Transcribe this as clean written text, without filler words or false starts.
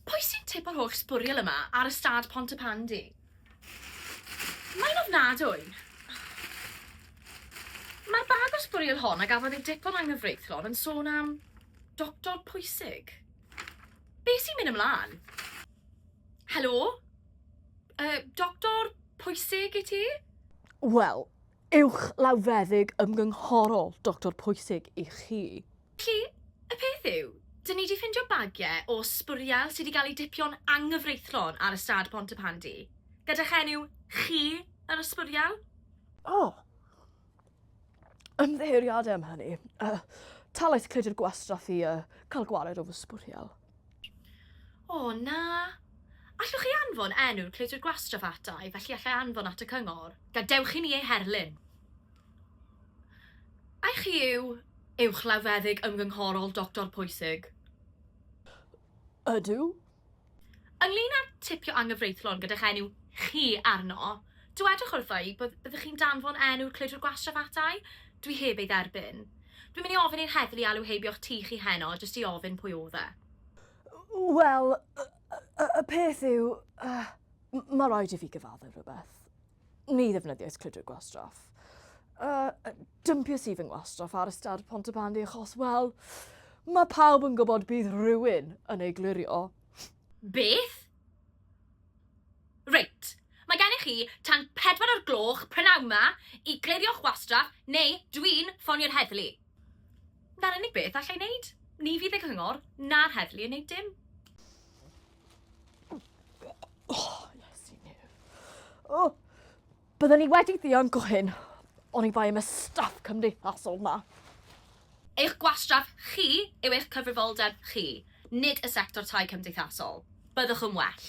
Pwy sy'n tipo'r holl sbwriel yma ar ystâd Pontypandy? Mae'n ofnadwy. Mae'r bag o sbwriel hon a gafodd ei dipo'n anghyfreithlon yn sôn am doctor pwysig. Be sy'n mynd ymlaen? Helo? Uh, doctor pwysig i ti? Wel, uwch lawfeddyg ymgynghorol doctor pwysig i chi. Felly, y peth yw, 'dyn ni 'di ffindio bagie o sbwriel sy 'di gael eu dipio'n anghyfreithlon ar ystâd Pontypandy, gyda'ch enw chi ar y sbwriel. O! Ymddiheuriadau am hynny. Uh, talais cludo'r gwastraff i uh, cael gwared o fy sbwriel. O, na. Allwch chi anfon enw'r cludwr gwastraff ata i, felly allai anfon at y cyngor? Gadewch i ni ei herlyn. Ai chi yw Uwch Lawfeddyg Ymgynghorol Doctor Pwysig? Ydw. Ynglŷn â'r tipio anghyfreithlon gyda'ch enw chi arno, dywedwch wrtha i bod byddwch chi'n danfon enw'r cludwr gwastraff ata i. Dwi heb ei dderbyn. Dwi'n mynd i ofyn i'r heddlu alw heibio'ch tŷ chi heno jyst i ofyn pwy o'dd e. Wel, y, y, y peth yw, uh, mae rhaid i fi gyfaddef rhywbeth. Ni ddefnyddiais cludwyr gwastraff. Uh, dympiais i fy ngwastraff ar ystad Pontypandy achos, wel, mae pawb yn gwybod bydd rhywun yn ei glirio. Beth? Reit, mae gennych chi tan pedwar o'r gloch prynawn 'ma i glirio'ch wastraff neu dwi'n ffonio'r heddlu. Na'r unig beth allai wneud. Ni fydd y cyngor na'r heddlu yn wneud dim. Oh, Iesu Nuw. Oh, byddwn ni wedi ddianc o hyn, oni bai am y staff cymdeithasol 'ma. Eich gwastraff chi yw eich cyfrifoldeb chi, nid y sector tai cymdeithasol. Byddwch yn well.